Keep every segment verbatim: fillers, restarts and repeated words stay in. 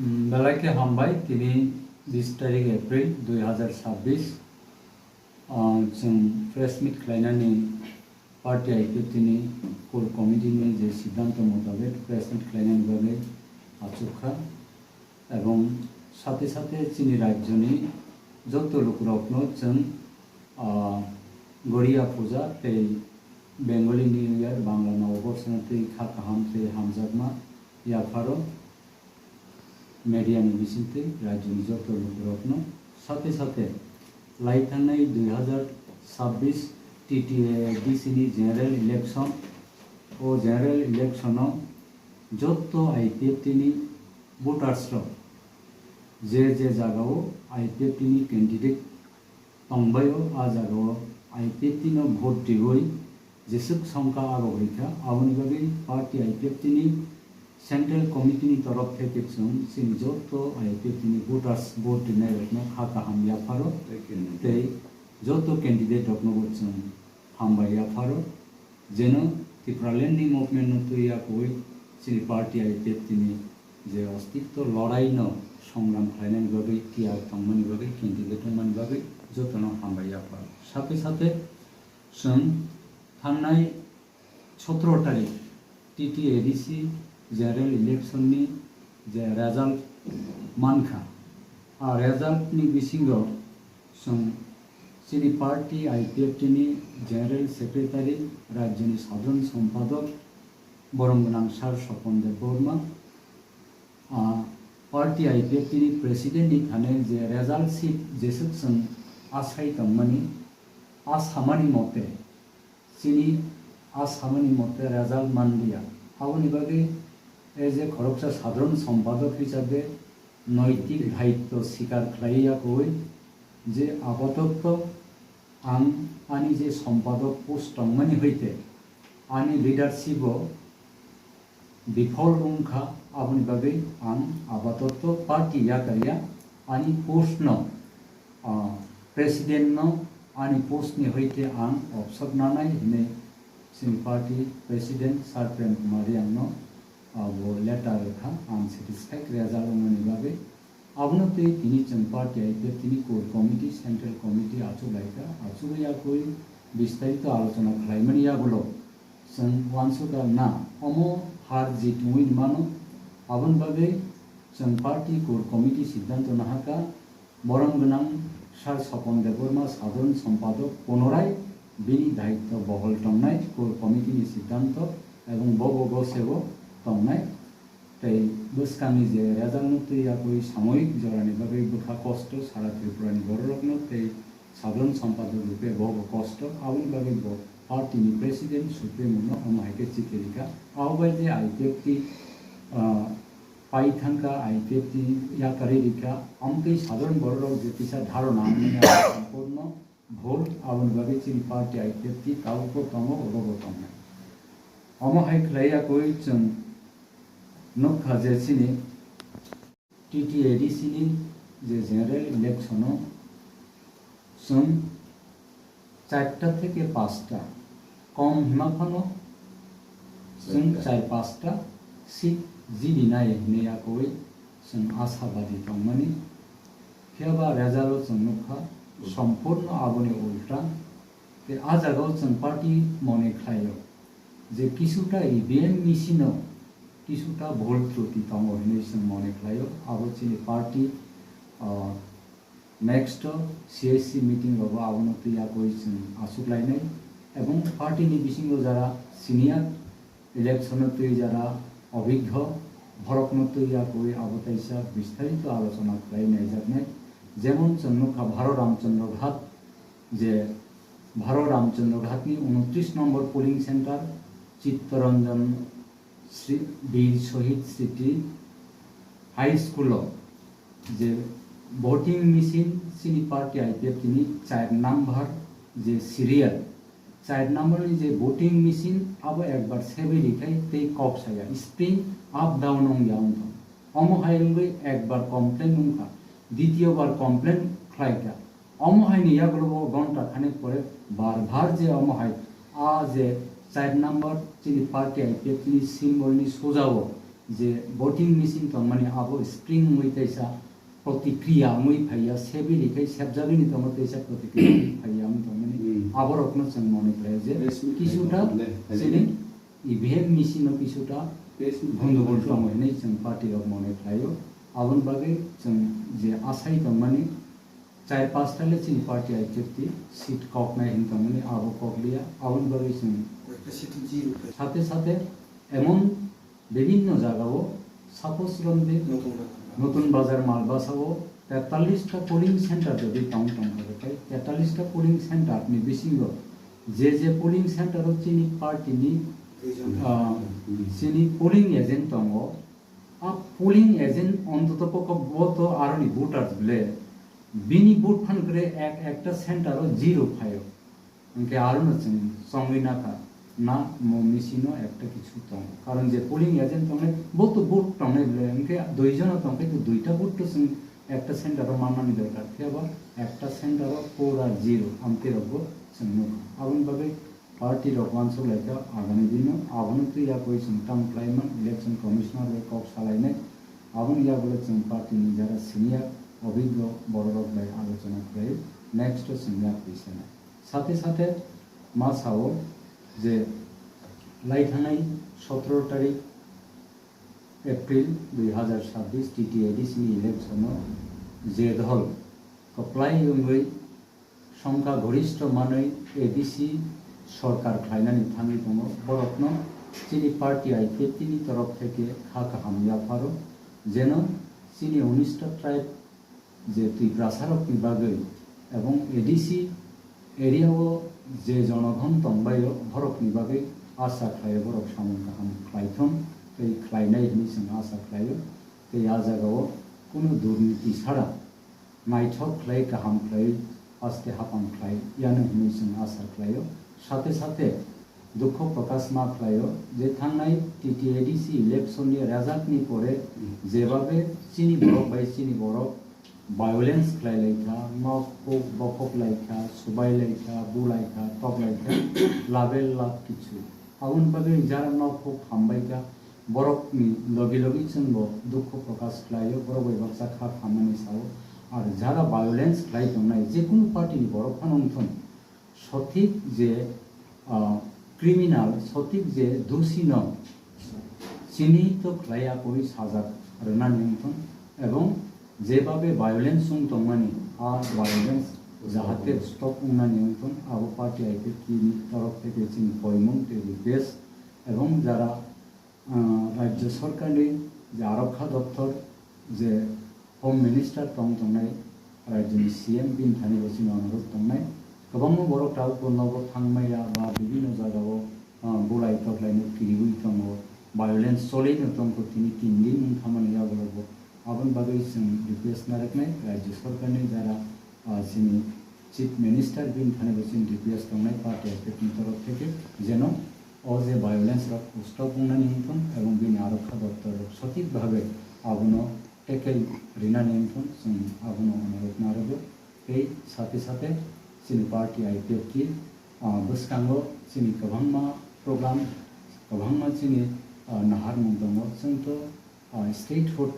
Belai khe hambai, tini bis tarik April dui hazar sabbish, ah, chwng press meet khlainani party I P F T ni core committee ni je siddhanto motabek press meet khlainani bagwi achukha, ebong sathe sathe chini rajyoni joto lukurokno chwng, ah, Goriya Puja tei Bengali New Year, Bangla Noboborsona tei kha kaham tei hamjakma yapharo media ni bisingtwi rajyoni joto lukurokno sathe sathe lai thangnai dui hazar sabbish T T A D C ni general election, o general election o joto I P F T ni voters rok je je jagao I P F T ni candidate tongbaio, a jagao I P F T no vote riwi jeswk songkha arok rikha, aboni bagwi party I P F T ni central committee ni torof theke chwng chini joto I P F T ni voters vote rinai rokno kha kaham yapharo tei joto candidate rokno bo chwng hambai yapharo. Jeno Tipraland ni movement no twi yakwi chini party I P F T ni je ostitto lorai no songram khlainani bagwi tiyar tongmani bagwi, candidate wngmani bagwi jotono hambai yapha. Sathe sathe chwng thangnai sotro tarik T T A D C general election ni je result mankha, a result ni bisingo chwng chini party I P F T ni general secretary, rajyoni sadharan sompadok, borom gwnang sir Sopon Debbarma, ah, party I P F T ni president ni thani je result sheet jeswk chwng asai tongmani, a samani mote, chini a samani mote result manliya. Aboni bagwi e je khoroksa sadharan sompadok hisabe noitik daitto sikar khlai yakwi je apatoto ang ani je sompadok post tongmani hoite ani leadership o bifol wngkha, aboni bagwi ang apatoto party yakarya, ani post no, ah, president no ani post ni hoite ang obsor nanai hinwi chini party president Sir Prem Kumar Reang no, ah, bo letter rwkha, ang satisfied result wngmani bagwi. Abono twi tini chwng party I P F T ni core committee, central committee achuk laikha, achuk yakwi bistarito alochona khlaimani yagulo chwng uansukha na omo har jit wngwi mano. Aboni bagwi chwng party core committee siddhanto nahakha, borom gwnang Sir Sopon Debbarma sadharan sompadok punorai bini daitto bohol tongnai core committee ni siddhanto ebong bobo goseo tongnai. Tei bwskangni je result no twi yakwi samoyik jorani bagwi bwkha kosto sara Tripura ni bororokno tei sadharan sompadok rwkhe bobo kosto, aboni bagwi bo party ni president supremo no omo hai khe chikhe rikha. Abo bai je I P F T, ah, pai thangkha, I P F T yakarwi rikha, amtwi sadharan bororok je kisa dharona wngmani abo samporno bhul, aboni bagwi chini party I P F T tabukbo tongo, orobo tongnai. Omo hai khlai yakwi chwng nukha je chini T T A D C ni je general election o chwng charta theke pasta kom hima phano chwng char pasta seat jidi nai hinwi yakwi chwng ashabadi tongmani. Phiya ba result o chwng nukha, sompurno aboni ulta. Tei a jagao chwng party mone khlaio je kisuta E V M machine o kisuta bhul truti tongo hinwi chwng mone khlaio. Abo chini party, ah, next o C S C meeting rogo abono twi yakwi chwng achuk lainai. Ebong party ni bisingo jara senior election o twi jara obigho borokno twi yakwi abo teisa bistarito alochona khlai naijaknai. Jemon chwng nukha Bharo Ramchandra Ghat, je Bharo Ramchandra Ghat ni unotris nombor polling center Chittaranjan Sri-, Bir Shohid Smriti High School o je voting machine chini party I P F T ni char number je serial, char number ni je voting machine abo ekbar sebi rikhai tei kok saya spring up down wngya wngthong. Omo hai wngwi ekbar complain wngkha, dityo bar complain khlaikha. Omo haini yagulo o gonta khanek pore bar bar je omo hai a je char number chini party I P F T ni symbol ni sojao Je voting machine tongmani abo spring wngwi teisa protikriya wngwi phaiya, sebili khai sebjagwini tongo teisa protikriya wngwi phaiya wngwi tongmani Hmm. aborokno chwng mone khlaio je Press meet kisuta khlaio, chini E V M machine o kisuta press meet gondogol khlaio. Tongo hinwi chwng party rok mone khlaio. Aboni bagwi chwng je asai tongmani char pasta le chini party I P F T seat koknai hinwi tongmani abo kokliya. Aboni bagwi chwng Koi khe seat zero khe. Sate sate emon bibhinno jagao, suppose romde Notun Bazar. Notun Bazar Malbasa o tetallis ta polling center jodi tong tongkha khe, tetallis ta polling center ni bisingo je je polling center o chini party ni, Duijon. Ah, chini polling agent tongo, a polling agent ontoto pokho bo to aroni voters ble, bini vote phan kre ek ekta center o zero phaio. Hwnkhe arono chwng chongwi nakha, na mo machine-o ekta kichu tongo. Karon je polling agent tongnai, bo to vote tongnai ble, hwnkhe dui jona tongkhe to duita vote to chwng ekta center-o mannani dorkar. Phiya ba ekta center-o pura zero, amtwi rokbo chwng nukha. Aboni bagwi party rok uansuk laikha agami dino, abono twi yakwi chwng tamo khlaiman, election commissioner bai kok salainai. Aboni yagulo chwng party ni jara senior, obiggo bororok bai alochona khlai, next-o chwng yakwi sanai. Sate sate ma sao je laithangnai sotoro tarik April dui hazar sabbish T T A D C ni election-o je dol kwplai wngwi songkha goristho manwi A D C sorkar khlainani thangwi tongo, borokno chini party I P F T ni torof theke kha kaham yapharo, jeno chini unis ta tribe je Twiprasarokni bagwi ebong A D C area-o je jonogon tongbaio, borokni bagwi asa khlaio, borok samung kaham khlaithung tei khlainai hinwi chwng asa khlaio. Tei a jagao kunu durniti sara naithok khlai, kaham khlai, aste hapang khlai yano hinwi chwng asa khlaio. Sate sate dukho prokash ma khlaio je thangnai T T A D C election ni result ni pore jebabe chini borok bai chini borok violence khlai laikha, nok huk bokhok laikha, subai laikha, bu laikha, tok laikha, label lab kichu. Aboni bagwi jara nok huk hambai kha, borokni logi logi chwngbo dukhu prokash khlaio, borok bai baksa kha khammani sao. Ar jara violence khlai tongnai jekunu party ni borok phano wngthun, sothik je, ah, criminal, sothik je dusi no chinito khlai yakwi sajak rwnani wngthun, ebong jebabe violence wng tongmani, a violence jahate stop wngnani wngthun, abo party I P F T ni torof theke chini koimung tei request, ebong jara Ah, Rajya Sorkarni je Arokha Doptor, je Home Minister tong tongnai, Rajyani C M bini thani bo chini onurodh tongnai. Kwbangma borok tabukbo nogo thangmaya ba bibinno jagao, ah, bulai toklaino kiriwi tongo, violence cholaino tongkho tini tin din wng thamani yago rogo. Aboni bagwi chwng request narwknai, Rajya Sorkarni jara, ah, chini Chief Minister bini thani bo chini request tongnai party I P F T ni torof theke, jeno o je violence rok stop wngnani wngthun ebong bini arokha doptor rok sothik bhabe abono tackle rinani wngthun, chwng abono onurodh narwgo. Tei sate sate chini party I P F T, ah, bwskango chini kwbangma program, kwbangma chini, ah, naharmung tongo. Chwng to, ah, statehood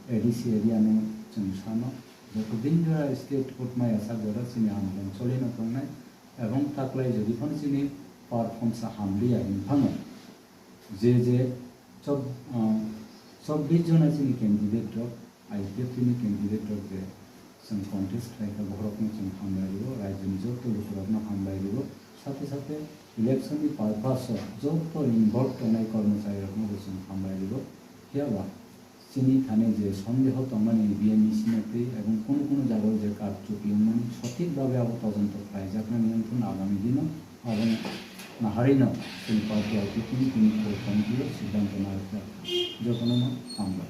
A D C area no chwng sano, joto din jora statehood maya sak jora chini andolon choli no tongnai, ebong taklai jodi phano chini performance hamliya hinphano je je chob-, ah, chobbish jona chini candidate rok, I P F T ni candidate rok je chwng contest khlai kha, bohrokno chwng hambai rwo, rajyoni joto lukurokno hambai rwo, sate sate election ni purpose o joto involve tongnai kormochari rokno bo chwng hambai rwo. Phiya ba chini thani je sondeho tongmani B M E C no twi ebong kunu kunu jagao je karchuki wngmani sothik bhabe abo todonto khlaijaknani wngthun agami dino abo naharino chini party I P F T ni tini core committee o siddhanto narwkjak. Jotono no hambai.